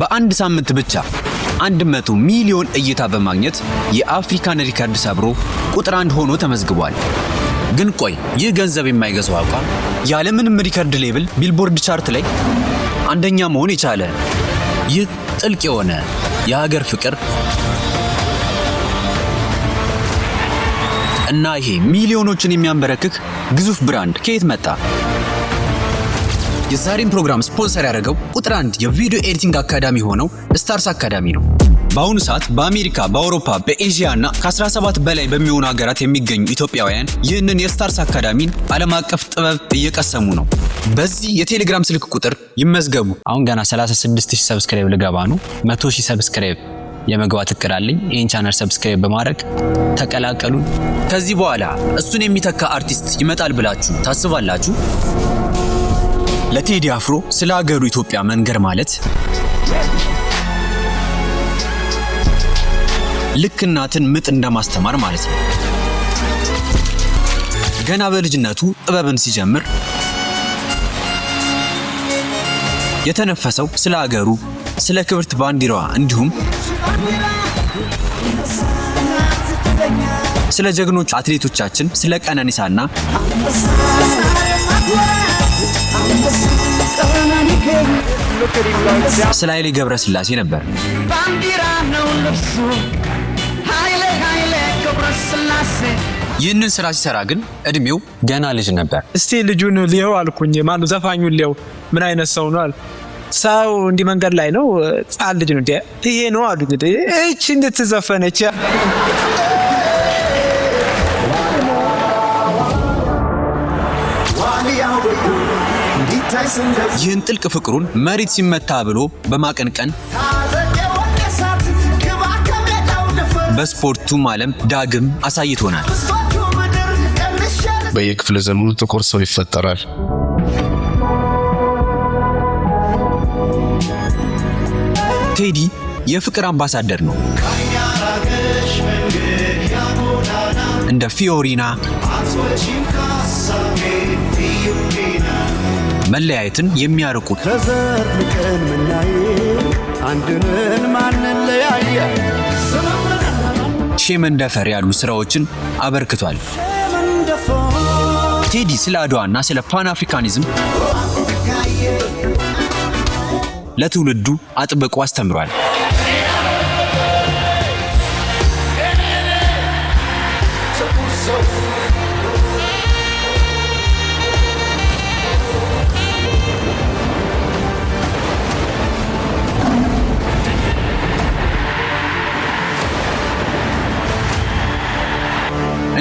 በአንድ ሳምንት ብቻ 100 ሚሊዮን እይታ በማግኘት የአፍሪካን ሪከርድ ሰብሮ ቁጥር አንድ ሆኖ ተመዝግቧል። ግን ቆይ፣ ይህ ገንዘብ የማይገዛው አቋም፣ ያለምንም record label Billboard chart ላይ አንደኛ መሆን የቻለ ይህ ጥልቅ የሆነ የሀገር ፍቅር እና ይሄ ሚሊዮኖችን የሚያንበረክክ ግዙፍ brand ከየት መጣ? የዛሬን ፕሮግራም ስፖንሰር ያደረገው ቁጥር አንድ የ video editing academy የሆነው ስታርስ አካዳሚ ነው። በአሁኑ ሰዓት በአሜሪካ፣ በአውሮፓ፣ በኤዥያ እና ከ17 በላይ በሚሆኑ ሀገራት የሚገኙ ኢትዮጵያውያን ይህንን የስታርስ አካዳሚን ዓለም አቀፍ ጥበብ እየቀሰሙ ነው። በዚህ የቴሌግራም ስልክ ቁጥር ይመዝገቡ። አሁን ገና 36,000 subscribe ልገባ ነው። 100,000 subscribe የመግባት እቅድ አለኝ። ይህን channel subscribe በማድረግ ተቀላቀሉን። ከዚህ በኋላ እሱን የሚተካ አርቲስት ይመጣል ብላችሁ ታስባላችሁ? ለቴዲ አፍሮ ስለ ሀገሩ ኢትዮጵያ መንገር ማለት ልክ እናትን ምጥ እንደማስተማር ማለት ነው። ገና በልጅነቱ ጥበብን ሲጀምር የተነፈሰው ስለ ሀገሩ፣ ስለ ክብርት ባንዲራዋ እንዲሁም ስለ ጀግኖች አትሌቶቻችን፣ ስለ ቀነኒሳና ስለ ኃይሌ ገብረስላሴ ነበር። ባንዲራ ነው ልብሱ፣ ኃይሌ ኃይሌ ገብረስላሴ። ይህንን ስራ ሲሰራ ግን እድሜው ገና ልጅ ነበር። እስቲ ልጁን ልየው አልኩኝ። ማነው ዘፋኙን ልየው፣ ምን አይነት ሰው ነው አለ። ሰው እንዲህ መንገድ ላይ ነው፣ ህጻን ልጅ ነው። እንዴ ይሄ ነው አሉኝ። እንዴ እቺ እንድትዘፈነች። ይህን ጥልቅ ፍቅሩን መሬት ሲመታ ብሎ በማቀንቀን በስፖርቱም ዓለም ዳግም አሳይቶናል። በየክፍለ ዘመኑ ጥቁር ሰው ይፈጠራል። ቴዲ የፍቅር አምባሳደር ነው። እንደ ፊዮሪና መለያየትን የሚያርቁ ከዘር ልቀን ምናይ አንድንን ማንለያየ። ሼመንደፈር ያሉ ስራዎችን አበርክቷል። ቴዲ ስለ አድዋና ስለ ፓን አፍሪካኒዝም ለትውልዱ አጥብቆ አስተምሯል።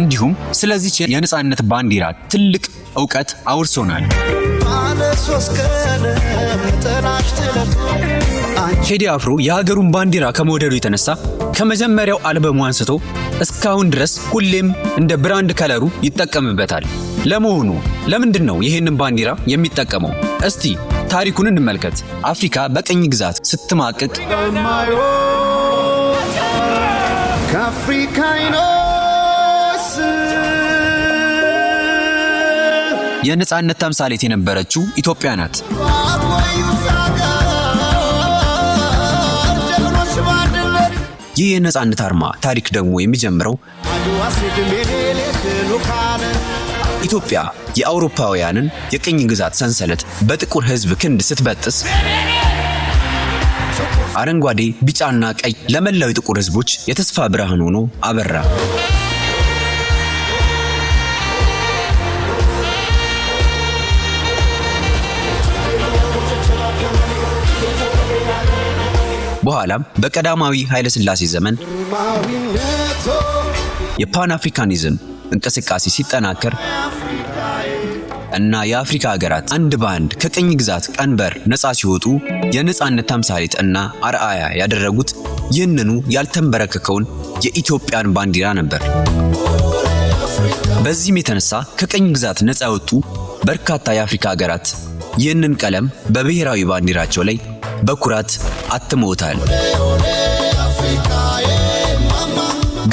እንዲሁም ስለዚች የነጻነት ባንዲራ ትልቅ እውቀት አውርሶናል። ቴዲ አፍሮ የሀገሩን ባንዲራ ከመውደዱ የተነሳ ከመጀመሪያው አልበሙ አንስቶ እስካሁን ድረስ ሁሌም እንደ brand color ኡ ይጠቀምበታል። ለመሆኑ ለምንድን ነው ይህንን ባንዲራ የሚጠቀመው? እስቲ ታሪኩን እንመልከት። አፍሪካ በቅኝ ግዛት ስትማቅቅ ከአፍሪካ አይኖስ የነጻነት ተምሳሌት የነበረችው ኢትዮጵያ ናት። ይህ የነጻነት አርማ ታሪክ ደግሞ የሚጀምረው ኢትዮጵያ የአውሮፓውያንን የቅኝ ግዛት ሰንሰለት በጥቁር ሕዝብ ክንድ ስትበጥስ አረንጓዴ፣ ቢጫና ቀይ ለመላው የጥቁር ሕዝቦች የተስፋ ብርሃን ሆኖ አበራ። በኋላም በቀዳማዊ ኃይለ ሥላሴ ዘመን የፓን አፍሪካኒዝም እንቅስቃሴ ሲጠናከር እና የአፍሪካ ሀገራት አንድ በአንድ ከቅኝ ግዛት ቀንበር ነፃ ሲወጡ የነፃነት ተምሳሌት እና አርአያ ያደረጉት ይህንኑ ያልተንበረከከውን የኢትዮጵያን ባንዲራ ነበር። በዚህም የተነሳ ከቅኝ ግዛት ነፃ የወጡ በርካታ የአፍሪካ ሀገራት ይህንን ቀለም በብሔራዊ ባንዲራቸው ላይ በኩራት አትመውታል።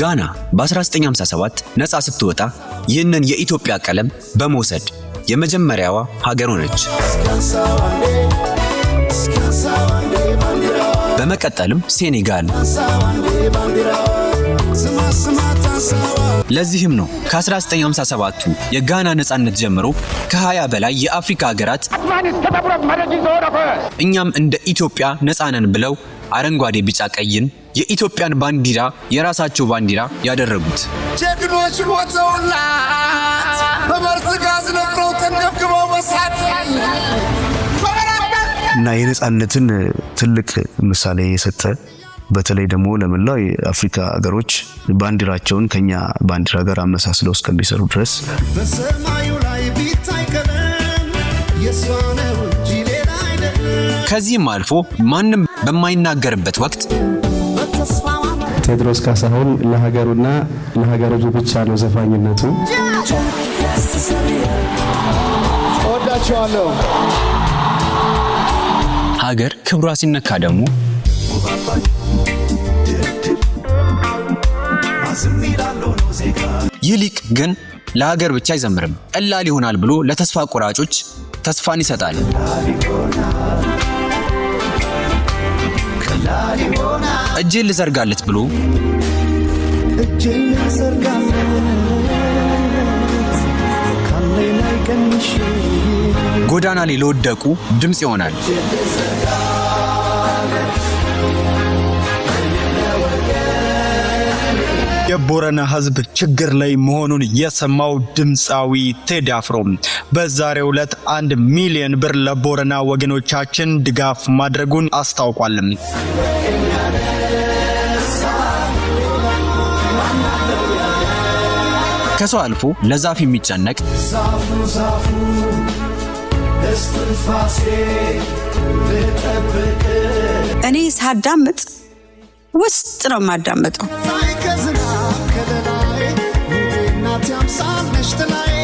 ጋና በ1957 ነፃ ስትወጣ ይህንን የኢትዮጵያ ቀለም በመውሰድ የመጀመሪያዋ ሀገር ሆነች። በመቀጠልም ሴኔጋል። ለዚህም ነው ከ1957ቱ የጋና ነጻነት ጀምሮ ከ20 በላይ የአፍሪካ ሀገራት እኛም እንደ ኢትዮጵያ ነፃ ነን ብለው አረንጓዴ፣ ቢጫ፣ ቀይን የኢትዮጵያን ባንዲራ የራሳቸው ባንዲራ ያደረጉት። ጀግኖች ሞተውላት በመርዝ ጋዝ ነፍረው ተንገብግበው በሳት። እና የነጻነትን ትልቅ ምሳሌ የሰጠ፣ በተለይ ደግሞ ለመላው የአፍሪካ ሀገሮች ባንዲራቸውን ከኛ ባንዲራ ጋር አመሳስለው እስከሚሰሩ ድረስ። በሰማዩ ላይ ቢታይ ቀለም የእሷ ነው እንጂ ሌላ አይደለም። ከዚህም አልፎ ማንም በማይናገርበት ወቅት ቴዎድሮስ ካሳሁን ለሀገሩና ለሀገሩ ብቻ ነው ዘፋኝነቱ። እወዳቸዋለሁ። ሀገር ክብሯ ሲነካ ደግሞ ይህ ሊቅ ግን ለሀገር ብቻ አይዘምርም። ቀላል ይሆናል ብሎ ለተስፋ ቆራጮች ተስፋን ይሰጣል። እጄን ልዘርጋለት ብሎ እጄን ልዘርጋለት ካለኝ ላይ ቀንሼ። ጎዳና ላይ ለወደቁ ድምፅ ይሆናል። የቦረና ሕዝብ ችግር ላይ መሆኑን የሰማው ድምፃዊ ቴዲ አፍሮ በዛሬው ዕለት 1 ሚሊዮን ብር ለቦረና ወገኖቻችን ድጋፍ ማድረጉን አስታውቋል። ከሰው አልፎ ለዛፍ የሚጨነቅ፣ ዛፉ ዛፉ እስትንፋሴ ልጠብቅ። እኔ ሳዳምጥ ውስጥ ነው የማዳምጠው። ፀሐይ ከዝናብ ከለላይ እናቴ አምሳል ነሽ ጥላዬ።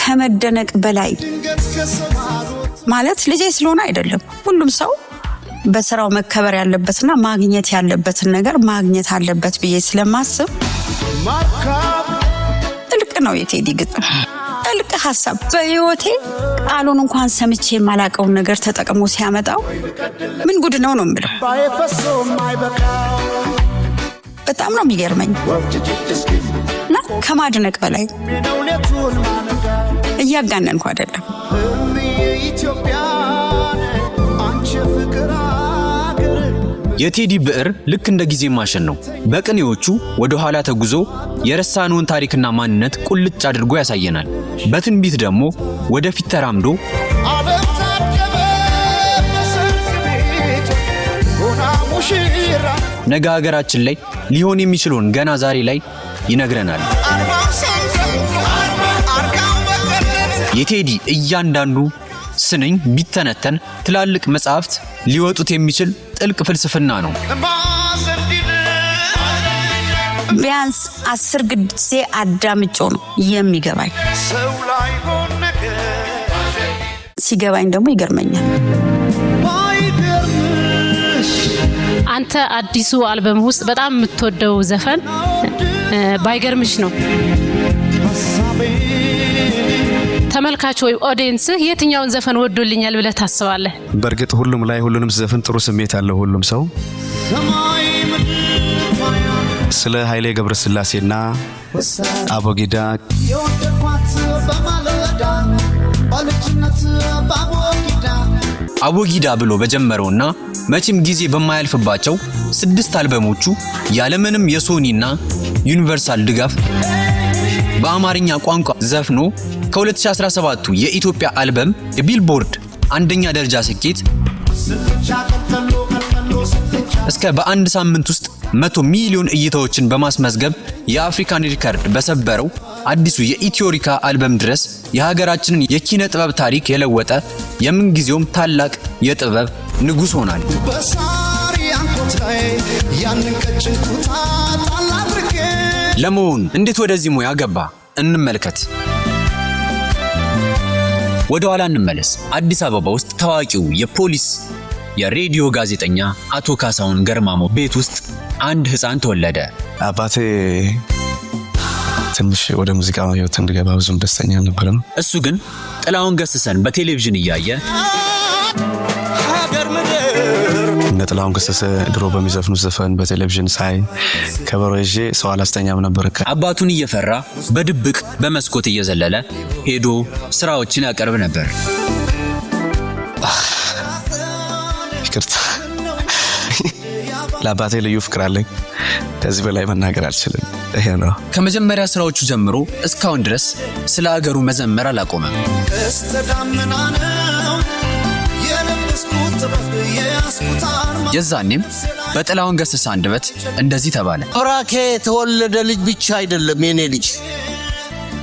ከመደነቅ በላይ ድንገት ከሰማሮት ማለት ልጄ ስለሆነ አይደለም። ሁሉም ሰው በስራው መከበር ያለበትና ማግኘት ያለበትን ነገር ማግኘት አለበት ብዬ ስለማስብ ማርካብ ጥልቅ ነው የቴዲ ግጥም፣ ጥልቅ ሀሳብ። በህይወቴ ቃሉን እንኳን ሰምቼ የማላቀውን ነገር ተጠቅሞ ሲያመጣው ምን ጉድ ነው ነው የምለው። ባየፈሶ የማይበቃው። በጣም ነው የሚገርመኝ እና ከማድነቅ በላይ ነው ሌቱን ማነጋ። እያጋነንኩ አይደለም። ኢትዮጵያን አንቺ ፍቅር አገር። የቴዲ ብዕር ልክ እንደ ጊዜ ማሽን ነው። በቅኔዎቹ ወደ ኋላ ተጉዞ የረሳነውን ታሪክና ማንነት ቁልጭ አድርጎ ያሳየናል። በትንቢት ደግሞ ወደፊት ተራምዶ ዓለም ታጀበ በሰርግ ቤት ሆና ሙሽራ። ነገ ሀገራችን ላይ ሊሆን የሚችለውን ገና ዛሬ ላይ ይነግረናል። አርባው ሰንሰል አርጋው በቀለት። የቴዲ እያንዳንዱ ስንኝ ቢተነተን ትላልቅ መጽሐፍት ሊወጡት የሚችል ጥልቅ ፍልስፍና ነው። ቢያንስ 10 ጊዜ አዳምጬው ነው የሚገባኝ። ሰው ላይ ሆን ነገር። ሲገባኝ ደግሞ ይገርመኛል። ባይገርምሽ። አንተ አዲሱ አልበም ውስጥ በጣም የምትወደው ዘፈን ባይገርምሽ ነው። ሀሳቤ። ተመልካች ወይም audience የትኛውን ዘፈን ወዶልኛል ብለህ ታስባለህ? በእርግጥ ሁሉም ላይ ሁሉንም ዘፈን ጥሩ ስሜት አለው ሁሉም ሰው። ሰማይ ምድር። ስለ ኃይሌ ገብረስላሴና አቦጊዳ። የወደኳት በማለዳ በልጅነት ባቦጊዳ። አቦጊዳ ብሎ በጀመረውና መቼም ጊዜ በማያልፍባቸው ስድስት አልበሞቹ ያለምንም የሶኒና ዩኒቨርሳል ድጋፍ በአማርኛ ቋንቋ ዘፍኖ ከ2017ቱ የኢትዮጵያ አልበም የቢልቦርድ አንደኛ ደረጃ ስኬት እስከ በአንድ ሳምንት ውስጥ 100 ሚሊዮን እይታዎችን በማስመዝገብ የአፍሪካን ሪከርድ በሰበረው አዲሱ የኢትዮሪካ አልበም ድረስ የሀገራችንን የኪነ ጥበብ ታሪክ የለወጠ የምንጊዜውም ታላቅ የጥበብ ንጉሥ ሆኗል። በሳር ያንኮት ላይ ያንን ቀጭን ኩታ ጣል አድርጌ። ለመሆኑ እንዴት ወደዚህ ሙያ ገባ? እንመልከት። ወደ ኋላ እንመለስ። አዲስ አበባ ውስጥ ታዋቂው የፖሊስ የሬዲዮ ጋዜጠኛ አቶ ካሳሁን ገርማሞ ቤት ውስጥ አንድ ሕፃን ተወለደ። አባቴ ትንሽ ወደ ሙዚቃ ህይወት እንድገባ ብዙም ደስተኛ አልነበረም። እሱ ግን ጥላሁን ገሰሰን በቴሌቪዥን እያየ ሀገር ምድር። እነ ጥላሁን ገሰሰ ድሮ በሚዘፍኑት ዘፈን በቴሌቪዥን ሳይ ከበሮ ይዤ ሰው አላስተኛም ነበር። አባቱን እየፈራ በድብቅ በመስኮት እየዘለለ ሄዶ ስራዎችን ያቀርብ ነበር። ይቅርታ፣ ለአባቴ ልዩ ፍቅር አለኝ። ከዚህ በላይ መናገር አልችልም። ይሄ ነው። ከመጀመሪያ ስራዎቹ ጀምሮ እስካሁን ድረስ ስለ አገሩ መዘመር አላቆመም። ቀስተ ደመና ነው የለበስኩት ጥበብ የያዝኩት አርማ። የዛኔም በጥላሁን ገሰሰ አንደበት እንደዚህ ተባለ። አብራኬ የተወለደ ልጅ ብቻ አይደለም የኔ ልጅ፣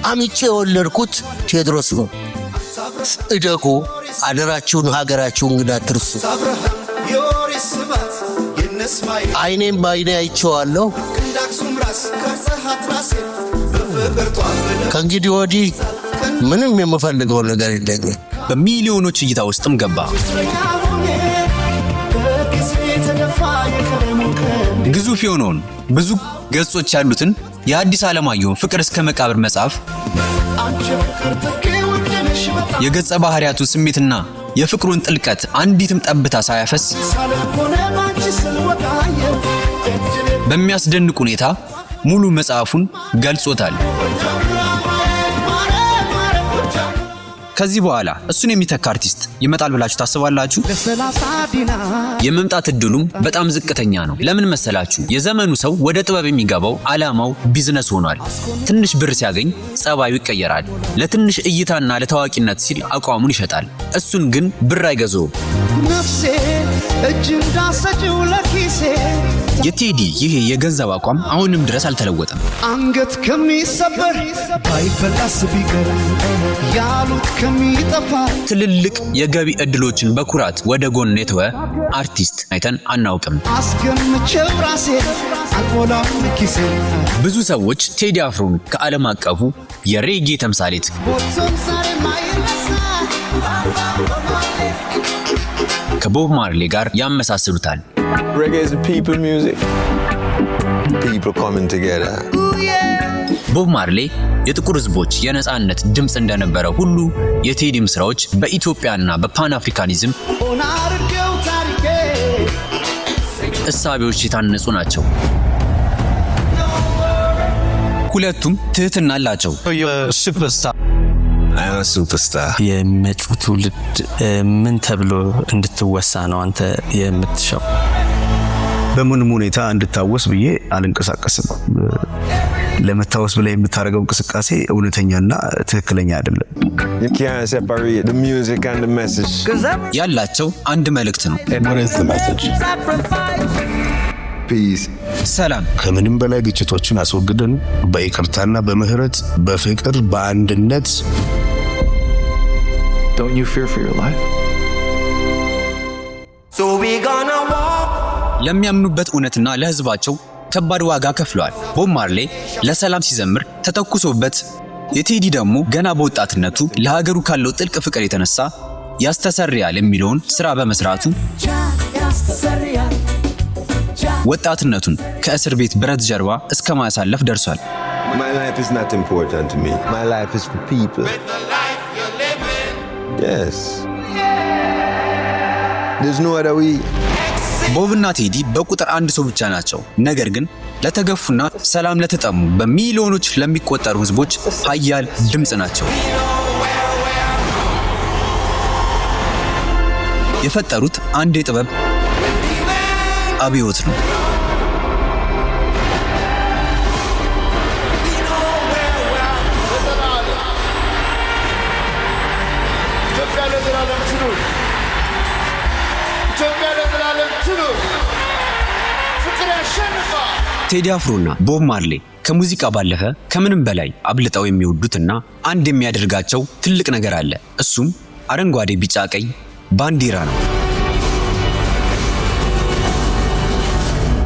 አምጬ የወለድኩት ቴዎድሮስ ነው። እደጉ፣ አደራችሁን፣ ሀገራችሁን ግን አትርሱ። አብርሃም የኦሪት ስባት የነስማኤል አይኔም በአይኔ አይቼዋለሁ። እንደ አክሱም ራስ ቀርጸሃት ራሴን በፍቅር ጧፍ። ከእንግዲህ ወዲህ ምንም የምፈልገው ነገር የለኝም። በሚሊዮኖች እይታ ውስጥም ገባ። በጊዜ የተደፋ የቀለሙ ቀንድ። ግዙፍ የሆነውን ብዙ ገጾች ያሉትን የሐዲስ ዓለማየሁን ፍቅር እስከ መቃብር መጽሐፍ አንቺ ፍቅር ጥጌ ውድነሽ በጣም። የገጸ ባህሪያቱን ስሜትና የፍቅሩን ጥልቀት አንዲትም ጠብታ ሳያፈስ ሳልሆነ ባንቺ ስልወጣየው እድል በሚያስደንቅ ሁኔታ ሙሉ መጽሐፉን ገልጾታል። ከዚህ በኋላ እሱን የሚተካ አርቲስት ይመጣል ብላችሁ ታስባላችሁ? የመምጣት እድሉም በጣም ዝቅተኛ ነው። ለምን መሰላችሁ? የዘመኑ ሰው ወደ ጥበብ የሚገባው ዓላማው ቢዝነስ ሆኗል። ትንሽ ብር ሲያገኝ ጸባዩ ይቀየራል። ለትንሽ እይታና ለታዋቂነት ሲል አቋሙን ይሸጣል። እሱን ግን ብር አይገዛውም። ነፍሴ እጅ እንዳሰጭው ለኪሴ። የቴዲ ይሄ የገንዘብ አቋም አሁንም ድረስ አልተለወጠም። አንገት ከሚሰበር ባይበላስ ቢቀር ያሉት ከሚጠፋ። ትልልቅ የገቢ እድሎችን በኩራት ወደ ጎን የተወ አርቲስት አይተን አናውቅም። አስገምቼው ራሴ አልሞላም ኪሴ። ብዙ ሰዎች ቴዲ አፍሮን ከዓለም አቀፉ የሬጌ ተምሳሌት ቦቶም ዛሬ ማይረሳ። ከቦብ ማርሌ ጋር ያመሳስሉታል። Reggae is the people music. People coming together. ቦብ ማርሌ የጥቁር ሕዝቦች የነጻነት ድምፅ እንደነበረ ሁሉ የቴዲም ስራዎች በኢትዮጵያና በፓን አፍሪካኒዝም ሆና አርጌው ታሪኬ። እሳቤዎች የታነጹ ናቸው። ሁለቱም ትህትና አላቸው። Superstar. Superstar. የመጪው ትውልድ ምን ተብሎ እንድትወሳ ነው አንተ የምትሻው? በምንም ሁኔታ እንድታወስ ብዬ አልንቀሳቀስም። ለመታወስ ብለህ የምታደርገው እንቅስቃሴ እውነተኛና ትክክለኛ አይደለም። You can't separate the music and the message. ያላቸው አንድ መልእክት ነው። What is the message? Peace. ሰላም። ከምንም በላይ ግጭቶችን አስወግደን በይቅርታና በምህረት፣ በፍቅር፣ በአንድነት። Don't you fear for your life? So we gonna walk. ለሚያምኑበት እውነትና ለሕዝባቸው ከባድ ዋጋ ከፍለዋል። ቦብ ማርሌ ለሰላም ሲዘምር ተተኩሶበት፣ የቴዲ ደግሞ ገና በወጣትነቱ ለሀገሩ ካለው ጥልቅ ፍቅር የተነሳ ያስተሰርያል የሚለውን ስራ በመስራቱ ወጣትነቱን ከእስር ቤት ብረት ጀርባ እስከ ማሳለፍ ደርሷል። My life is not important to me. My life is for people. Yes. There's no other way. ቦብና ቴዲ በቁጥር አንድ ሰው ብቻ ናቸው። ነገር ግን ለተገፉና ሰላም ለተጠሙ በሚሊዮኖች ለሚቆጠሩ ህዝቦች ሀያል ድምፅ ናቸው። የፈጠሩት አንድ የጥበብ አብዮት ነው። ኢትዮጵያ ለዘላለም ትኑር! ኢትዮጵያ ለዘላለም ትኑር! ፍቅር ያሸንፋል! ቴዲ አፍሮና ቦብ ማርሌ ከሙዚቃ ባለፈ ከምንም በላይ አብልጠው የሚወዱትና አንድ የሚያደርጋቸው ትልቅ ነገር አለ። እሱም አረንጓዴ፣ ቢጫ፣ ቀይ ባንዲራ ነው።